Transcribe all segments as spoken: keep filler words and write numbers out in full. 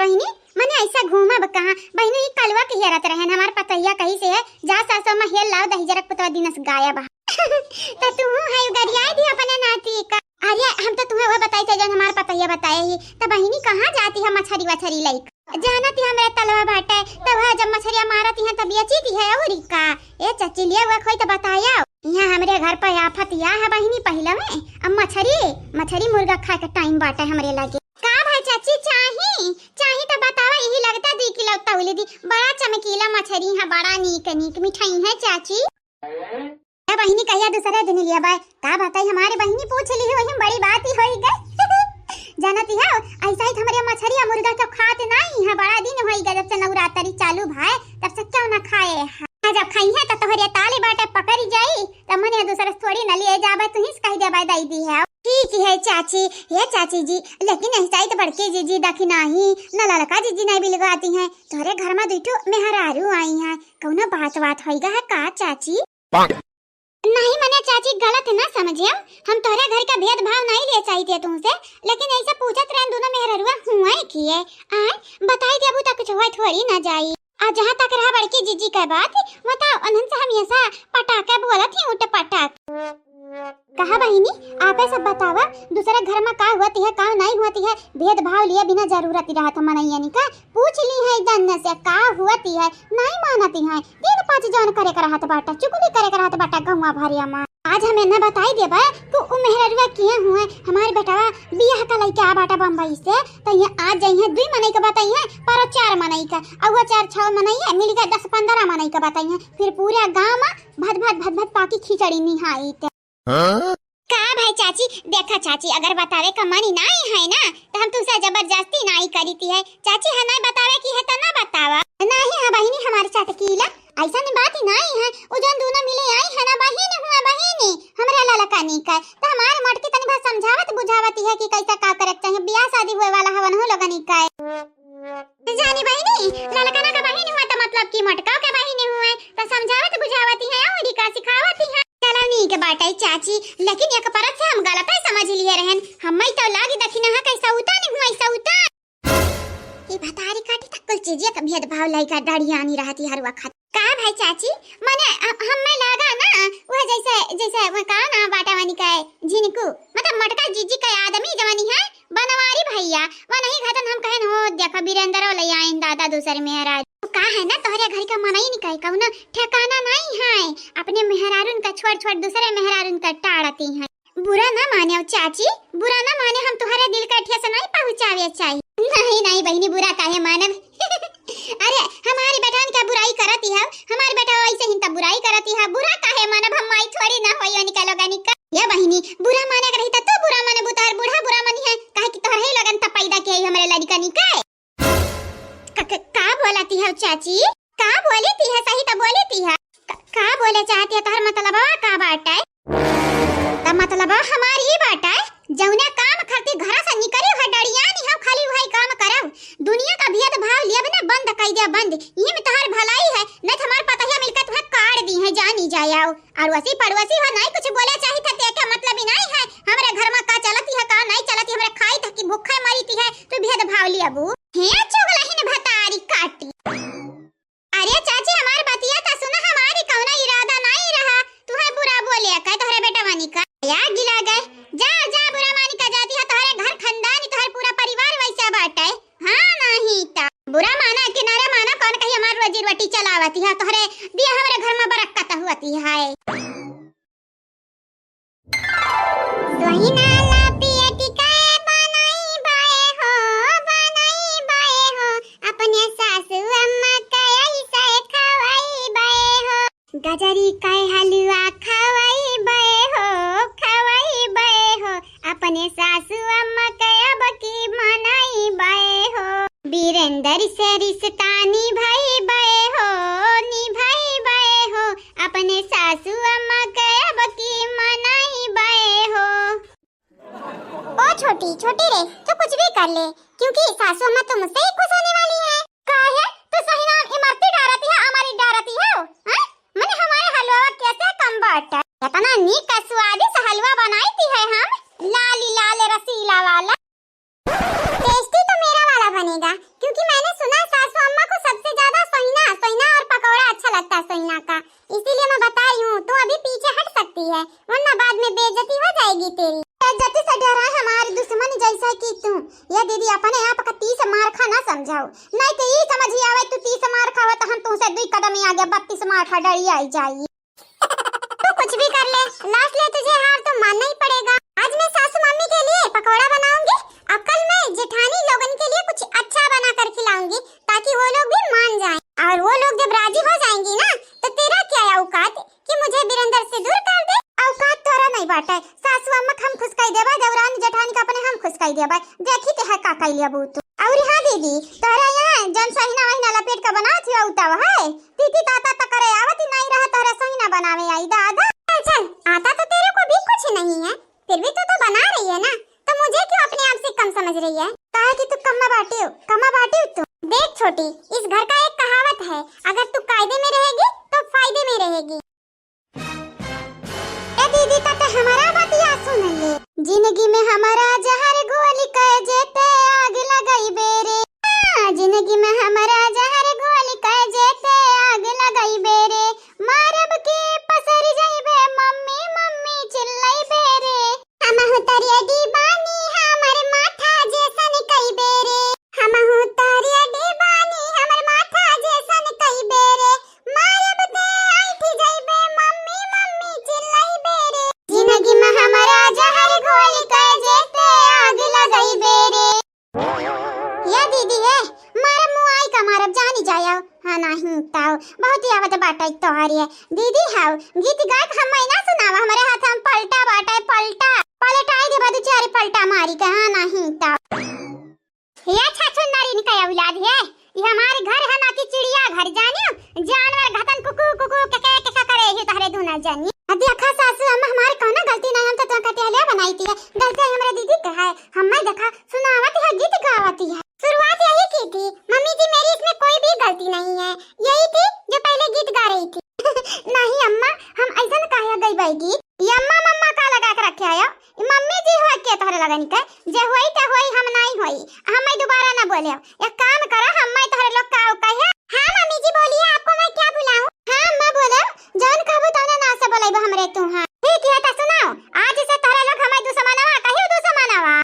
बहिनी, मने ऐसा घूमब कहाँ? बहिनी, ई कलवा के हेरत रहन, हमार पतोहिया कहिस है, "जा सासो में हेल लाओ, दहिजरक पुतवा दिनस गायब है।" त तू है गरियाई दी अपने नाती का। अरे, हम तो तुम्हें वह बताई थे, जौन हमार पतोहिया बताए ही। त बहिनी, कहाँ जाती है मछरी वछरी लइक? जानत ही हमरे तलवा बाटे, त वह जब मछरिया मारत ही, त बेची दी है, और का? ए चाची, लिए हुआ खोई त बताया। यहाँ हमरे घर पर आफत या है बहिनी, पहले में अब मछरी, मछरी मुर्गा खाए के टाइम बाटे हमरे लगे। का भाई चाची, चाही? चाही त बतावा, यही लगता दुई किलो तौली दी। बड़ा चमकीला मछरी है, बड़ा नीक नीक मिठाई है चाची। ए बहिनी, कहिया दूसरे दिन लिया बाय। का बताई, हमारे बहिनी पूछ ली, वही में बड़ी बात ही होई गई। जानती हो, ऐसा ही तो हमरे मछरिया मुर्गा के खात नहीं है, बड़ा दिन होई गए जब से नवरात्रि चालू भाई, तब से क्यों ना खाए हैं। आ जब खाई है तो तोहरे ताले बाटे पकड़ी जाई, तब मने दूसरे से थोड़ी न लिए जाबे, तू ही से कह देबे दई दी है। ठीक है चाची, हे चाची जी, लेकिन ऐसा ही तो बड़के जीजी दखिना ही, न ललका जीजी नहीं बिलगाती हैं, तोहरे घर में दुई ठो मेहरारू आई हैं, कौनो बात बात होई गा है का चाची? नहीं मने चाची, गलत ना समझियो, हम तोहरे घर का भेदभाव नहीं ले चाहिए तुमसे, लेकिन ऐसे पूछत रहन दोनों मेहररुआ हुए किए। आय, बताई देबू त कुछ हुआ थोड़ी ना जाई। आ जहाँ तक रहा बड़की जीजी के बात, वो तो उन्हन से हम ऐसा पटाके बोलत ही, उठ पटाक। कहा बहिनी, आपे सब बतावा, दूसरे घर में का होती है, का नहीं होती है, भेदभाव लिए बिना जरूरत ही रहत मनैयन का। पूछ ली है जन से का हुआ ती है, नहीं मानती है। तीन पाँच जन करे के रहत बाटा, चुगली करे के रहत बाटा गौवा भरिया मा। आज हम इन्हें बताई देबे कि उ मेहररुआ किए हुए हमारे बेटवा बियाह का लइके आ बाटा बम्बई से, तो ये आज जइहे दुई मनई के बताई है, पर चार मनई का, और वो चार छह मनई है, मिल के दस पन्द्रह मनई के बताई है, फिर पूरा गाँव में भद भद भद भद पाकी खिचड़ी निहाई ते। हाँ? का भाई चाची, देखा चाची, अगर बतावे का मन ही नाई है ना, तो हम तुमसे जबरदस्ती नाई करीती है। चाची, है नाई बतावे की है तो ना बतावा। नहीं है बहिनी, हमारे चटकीला, ऐसा बात ही नाई है। वो जौन दोनों मिले आई है ना बहिनी, हुआ बहिनी, हमरा ललका निकर, तो हमारे मोटकी तनी भर समझावत बुझावत ही है कि कैसा का करे के चाहिए। ब्याह शादी हुए वाला हवन हो लोगन का। जानी बहिनी, ललकना का बहिनी हुआ तो मतलब कि मोटका के बहिनी हुए, तो समझावत बुझावत ही है, और का सिखावत ही है। चलो नीक बाटे चाची, लेकिन एक परत से हम गलत ही समझ लिए रहन। हम्मे तो लागी दखिना है कैसा उता नहीं हुआ, ऐसा उता। ये भतारी काटी तक कुल चीज एक भेदभाव लइका डरियानी रहती हर वक्त। का भाई चाची, मने अ-, हम्मे लागा ना, वह जैसे, जैसे वह का ना बाटा वानी का है, झिनकू, मतलब मोटका जीजी का आदमी जवानी है, बनवारी भैया, वनही घटन हम कहन हो, देखो बीरेंद्रो ले आइन दादा दूसर मेहरारू। का है ना, तोहरे घर का मनई निकाय कौनो ठिकाना नहीं है, अपने मेहरारून का छोड़ छोड़ दूसरे मेहरारून का टाड़ती हैं। बुरा ना माने चाची, बुरा ना माने, हम तुम्हारे दिल का ठेस नहीं पहुँचावे चाहिए। नहीं नहीं बहिनी, बुरा काहे मानब? अरे हमारी बेटान क्या बुराई करती है, हमारी बेटा ऐसे ही तब बुराई करती है, बुरा काहे मानब? हम माई थोड़ी ना होई उनके लोगनी का। ये बहिनी, बुरा माने के रही तो तू बुरा माने, बुतार बूढ़ा बुरा मनी है, काहे कि तोहरे ही लोगन तब पैदा किया ही हमरे लड़कनी का। क-, क-, का बोलती है चाची? का बोलती है? सही तो बोलती है। क-, का बोले चाहती है? तोहर मतलबवा का बाटे? त मतलबवा हमार ई बाटे, जौने काम खातिर घरा से निकली है डरियानी हो, खाली वही काम करब। दुनिया का भेदभाव लेब ना बंद कई दे बंद। इही में तोहर भलाई है, नहीं तो हमार पतहिया मिलकर तुम्हें काट दी है, जानी जाए आओ। अड़ोसी पड़ोसी हो, नहीं कुछ बोले चाहिए थे, तेके मतलब ही नहीं है। हमरे घर में का चलती है, का नहीं चलती, हमरे खाई थकी भूखे मरीती है, तू भेदभाव लेबू। हे चुगलहिन भतारी काटी। अरे चाची, हमार बतिया तो सुना, हमारी कौनो इरादा नहीं रहा, तू है बुरा बोले का तोहरे बेटा वानी का। या गिला गए, जा, जा बुरा मानी का जाती है, तोहरे घर खानदानी, तोहरे पूरा परिवार वैसे बाटे। हाँ, नहीं ता। बुरा माना कि ना रे माना, कौन कही हमार रोजी रोटी चलावती है, तोहरे दिया हमरे घर में बरकत होती है। सोहिना ला पियटी के बनाई बाए हो, बनाई बाए हो, अपने सासू अम्मा के ऐसे खवाई बाए हो। गजरी के हलवा खवाई बाए हो, खवाई बाए हो, अपने सासू अम्मा के अब की मनाई बाए हो। बीरेंद्र से रिश्ता निभाई बाए हो, निभाई बाए हो, अपने सासू अम्मा के अब की मनाई बाए हो। ओ छोटी, छोटी रे, तू कुछ भी कर ले, क्योंकि सासू अम्मा तो मुझसे ही खुश होने वाली है। का है? तू सही नाम इमरती डारती है, अमरी डारती है, हैं? मने हमारे हलवा कैसे कम बाटा? इतना नीक का स्वादिष्ट हलवा बनाई थी है हम, लाली लाल रसीला वाला। टेस्टी तो मेरा वाला बनेगा, क्योंकि लगता है सोहिना का, इसीलिए मैं बता रही हूँ, तू अभी पीछे हट सकती है, वरना बाद में बेइज्जती हो जाएगी तेरी। बेइज्जती से डरा है हमारी दुश्मन जैसा कि तू। ये दीदी अपने आप का तीस मार खा ना समझाओ, नहीं तो ये समझ ही आवे तू तीस मार खावा तो हम तुमसे दुई कदम ही आगे बत्तीस मार खा डरी आई जाई। तू कुछ भी कर ले, लास्ट ले तुझे हार तो मानना ही पड़ेगा। आज मैं सासू मम्मी के लिए पकौड़ा बनाऊंगी और कल मैं जेठानी लोगन के लिए कुछ अच्छा बना कर खिलाऊंगी, ताकि वो लोग भी मान जाएं। और वो लोग जब राजी हो जाएंगी ना, तो तेरा क्या औकात कि मुझे बिरंदर से दूर कर दे? औकात तोरा नहीं बाटे, सासू अम्मा के हम खुश कर देबा, देवरानी जेठानी का अपने हम खुश कर देबा। देखी ते है का कर लिया बू तू। और हाँ दीदी, तोहरा यहाँ जौन सोहिना वहिना लपेट के बनावत हुआ उतावा है, तीती ताता त करे आवत ही नहीं रहा, तोहरा सोहिना बनावे आई दादा। चल चल, आता तो तेरे को भी कुछ नहीं है, फिर भी तू तो बना रही है ना, तो मुझे क्यों अपने आप से कम समझ रही है? काहे कि तू कम्मा बाटी हो, कम्मा बाटी हो तू। देख छोटी, इस घर का एक कहावत है, अगर तू कायदे में रहेगी तो फायदे में रहेगी। ए दीदी, त ते हमारा बतिया सुन ले। जिंदगी में हमारा जहर घोल के जेते आग लगाई बेरे। हाँ, जिंदगी में हमारा जहर घोल के जेते आग लगाई बेरे। मारब के पसर जाइबे मम्मी, मम्मी चिल्लाई बेरे। हमहू तरिया डीबानी, हमर माथा जैसन कई बेरे। हमहू तरिया डीबानी, हमर माथा जैसन कई बेरे। मारब ते ऐठ जइबे मम्मी, मम्मी चिल्लइबे रे। जिंदगी में हमरा जहर घोल के जेते आग लगइबे रे। या दीदी है, मारब मुआई का मारब जानी जाया। हाँ नाही ताऊ, बहुत ही आवत बाटे तोहरी है। दीदी हाउ, गीत गाए के हम्मे ना सुनावा, हमरे हाथ में पलटा बाटे, पलटा। पलटाई देबा दू चार पलटा मारी के, हाँ नाही ताऊ। ये छछुंदरी इनका औलाद है, ये हमारे घर है ना कि चिड़िया घर, जानियो? जानवर घतन कुकू कुकू के के के करे ही तहरे दूना जानी। आ देखा सासू अम्मा, हमारे कौनो गलती नहीं, हम तो तुमका टहलिया बनाई थी, गलती हमरे दीदी के है। हम्मे देखा सुनावत है, गीत गावत है। शुरुआत यही की थी, मम्मी जी मेरी इसमें कोई भी गलती नहीं है, यही थी जो पहले गीत गा रही थी। नहीं अम्मा, हम ऐसन काहे गइबे गीत? ये अम्मा मम्मा का लगा के रखे आयो? ई मम्मी जी होई के तोहरे लगन के? जे होई ते होई, हम नाई होई। हम मैं दोबारा ना बोले। एक काम करो, हम मैं तोहरे लोग का कहे। हाँ मम्मी जी बोलिए, आपको मैं क्या बुलाऊं? हाँ अम्मा बोलो, जौन कहबो तौने ना से बोलेबो हमरे तू। हाँ ठीक है, तो सुनाओ, आज से तोहरे लोग हमें दुश्मनवा कहियो, दुश्मनवा।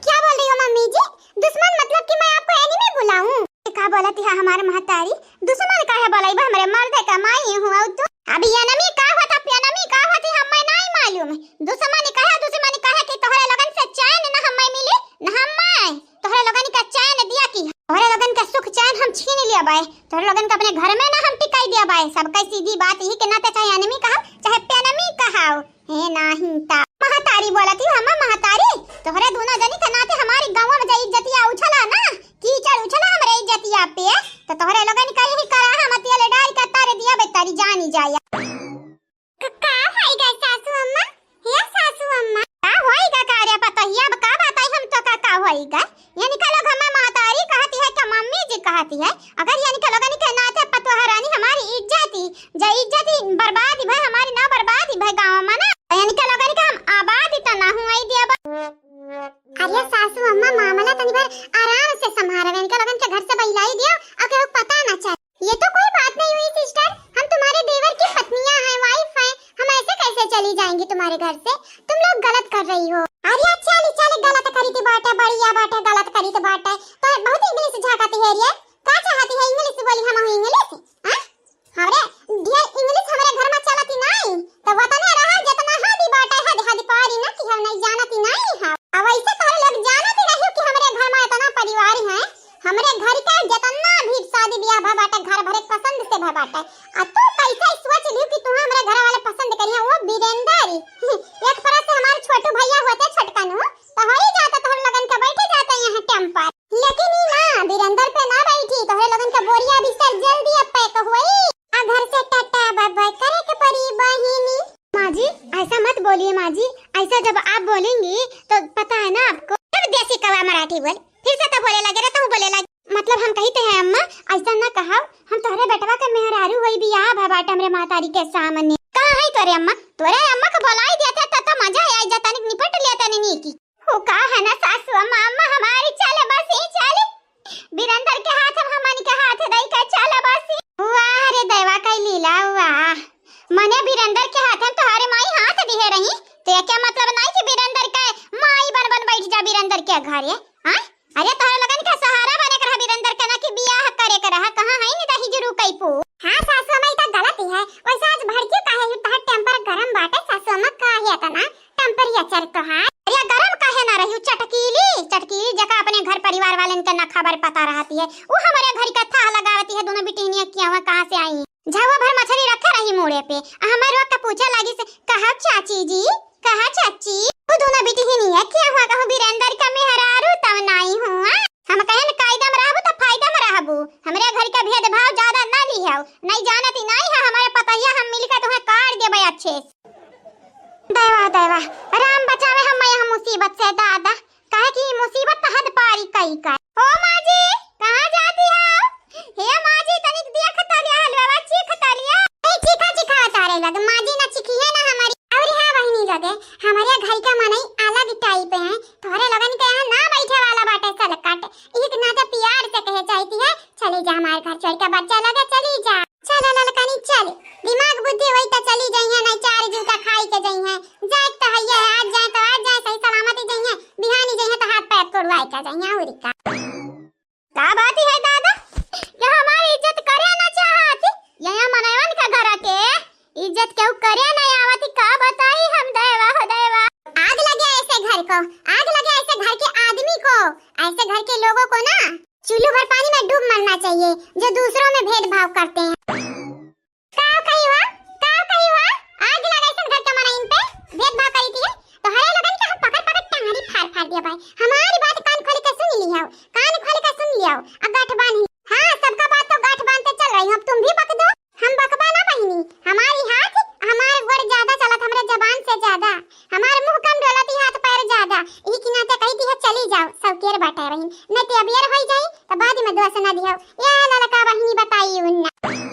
क्या बोल रही हो मम्मी जी? दुश्मन मतलब कि मैं आपको एनिमी बुलाऊं? ये का बोलत है हमारे महतारी? दुश्मन काहे बोलइबा हमरे मर्दे का माई हूँ और तू? अब एनिमी का होता, पेनिमी का होती, हम्मे नाई मालूम। दुश्मन कहे, दुश्मन कहे कि तोहरे लोगन से चैन न हम्मे मिली, न हम्मे तोहरे लोगन का चैन दिया कि तोहरे लोगन का सुख चैन हम छीन लिया बाय। तोहरे लोगन का अपने घर में ना हम टिकाई दिया बाय। सबका सीधी बात यही के नाते चाहे एनिमी कहाओ, चाहे पेनिमी कहाओ। हे नाही ता महतारी बोलती हो, अम्मा महतारी, तोहरे दोनों जनी के नाते हमारी गाँव में जे इज्जतिया उछला ना, कीचड़ उछला हमरे इज्जतिया पे, तो तोहरे लोगन का यही करा हम तेल डाल के तर दिया बे तारी जानी जाया। क-, का होई गए सासू अम्मा? हे सासू अम्मा, का होई गा का रे पतोहिया? अब का बताई हम तो का, का होई गा? यानी का लोग हमें महतारी कहती है, क्या मम्मी जी कहती है? अगर यानी का लोगन के नाते पतोह रानी हमारी इज्जत ही, जे इज्जत ही बर्बाद ही भाई, हमारी ना बर्बाद ही भाई गाँव में ना। यानी का लोगन के हम आबाद ही तो ना हुआ ही दिया बा। अरे सासू अम्मा, मामला तनी भर आराम से संभारा, यानी का लोगन के घर से बहिलाई दिया और केहू पता ना चले। ये तो कोई बात नहीं हुई सिस्टर, हम तुम्हारे देवर की पत्नियां हैं, वाइफ हैं, हम ऐसे कैसे चली जाएंगी तुम्हारे घर से? तुम लोग गलत कर रही हो। अरे अच्छा, चली चली गलत करी थी बाटे, बढ़िया बाटे, गलत करी थी बाटे। तो बहुत इंग्लिश झांकती है रे, का चाहती है इंग्लिश बोली हम इंग्लिश? हाँ? हमरे ढेर इंग्लिश हमरे घर में चलती नहीं, तो वतने रहा जितना हद ही बाटे, हद हद पारी ना कि हम नहीं जानती नहीं है। अब ऐसे तोहरे लोग जानत ही रहियो कि हमरे घर में इतना परिवार है, हमरे घर के जितना भी शादी ब्याह भा बाटे, घर भरे पसंद से भा बाटे। आ तू कैसे सोच लियो कि तू हमरे घर वाले पसंद करिया, वो वीरेंद्र ही। एक तरह से हमारे छोटू भैया होते छोटकन हो, तो हो ही जाता तोहरे लोगन के बैठे जाते यहाँ टेम पर। लेकिन ई ना, वीरेंद्र पे ना बैठी, तोहरे लोगन के बोरिया बिस्तर जल्दी अब पैक होई। आ घर से टाटा बाय बाय करे के पड़ी बहिनी। माँ जी, ऐसा मत बोलिए माँ जी, ऐसा जब आप बोलेंगी तो पता है ना आपको। जब देसी कवा मराठी बोल, फिर से तो बोले लगे रे, तू बोले लगे। मतलब हम कही थे हैं अम्मा, ऐसा ना कहा, हम तोहरे बेटवा के मेहरारू होई बियाह भा बाटे हमरे महतारी के सामने। कहाँ है तोरे अम्मा? तोरे अम्मा के बोलाई दिया था तो, तो मजा आ जाता, निपट लिया था नीकी। हो का है ना सासू अम्मा, अम्मा हमारी चले बसी चले। बिरंदर के हाथ हम हमन के हाथ दई के चले बसी। वाह रे बीरेंद्र के हाथे में तोहरे माई हाथ दिहे रही, तो ये क्या मतलब नहीं कि बीरेंद्र के माई बन बन बैठ जा बीरेंद्र के घरे? हाँ? अरे तोहरे लोगन का सहारा बने के रहा बीरेंद्र के, ना कि बियाह करे के रहा। कहाँ है नहीं दही जरू कैपू? हाँ सासू माई तो गलत ही है, वैसे आज भड़की काहे हू? तोहर टेम्पर गरम बाटे सासू माँ, काहे इतना टेम्परेचर तोहार? अरे गरम काहे ना रही चटकीली, चटकीली जका अपने घर परिवार वालन के ना खबर पता रहती है, वो हमारे घर का थाह लगावती है दोनों बिटिनिया किया हुआ कहाँ से आई। झवा भर मछली रखे रही मूड़े पे, आ हमार रोक के पूछे लागी से, "कहा चाची जी, कहा चाची?" तू दोनों बिटिनिया किया हुआ कहूँ बीरेंद्र का मेहरारू तब नाई हुआ। हम कहन कायदा में रहबू तो फायदा में रहबू, हमरे घर का भेदभाव ज्यादा ना लिहाऊ, नहीं जानत ही नहीं है हमारे पतहिया, हम मिलकर तुम्हें काट देबे अच्छे से। दैवा, दैवा, राम बचावे हम यहाँ मुसीबत से दादा, काहे कि मुसीबत तो हद पारी कई का। ओ माँ जी, कहाँ जाती हो? हे माँ जी, तनिक देख तलिया, हलवा चीख तलिया। ए, चीखा, चीखा तारे लग, माँ जी ना चीखी है ना हमारी। और हाँ बहिनी लगे, हमारे घर का मनई अलग टाइप है, तोहरे लोगन के यहाँ ना बैठे वाला बाटे सलकट। एक नाते प्यार से कहे चाहती है, "चली जा हमारे घर छोड़ के बच्चा लगे, चली जा।" चल ललकनी चल, दिमाग बुद्धि होई त चली जइहें, नहीं चार जूता खाई के जइहें। जाए त हइये है, आज जाए त आज जाए, सही सलामती जइहें, बिहानी जइहें त हाथ पैर तोड़वाए के जइहें, अउरी का। का बात है दादा, ये हमारी इज्जत करे ना चाहती, ये मनैवन का घर के इज्जत केहू करे नहीं आवती, का बताई हम, दैवा हो दैवा। आग लगे ऐसे घर को, आग लगे ऐसे घर के आदमी को, ऐसे घर के लोगों को ना चुल्लू भर पानी में डूब मरना चाहिए, जो दूसरों में भेदभाव करते हैं। का कही हुआ? का कही हुआ? आग लगा ऐसन घर के मनइन पे भेदभाव करी थी। तोहरे लोगन के हम पकड़ पकड़ टांगरी फाड़ फाड़ दिया भाई। हमारी बात कान खोल के सुन लियो, कान खोल के सुन लियो। अब गांठ बांधी। हाँ, सबका बात तो गांठ बांधते चल रही हूँ, अब तुम भी बक दो। हम बकबा ना बहिनी, हमारी हाथ, हमारे गोड़ ज्यादा चलत, हमरे जबान से ज्यादा। हमार मुंह कम डोलत ही, हाथ पैर ज्यादा। इही के नाते कही दिया, "चली जाओ, सब केर बाटे बहिन, नहीं तो अबियर होई जाई, तो बाद में दोष ना दिहो।" या ललका बहिनी बताई उन्ना।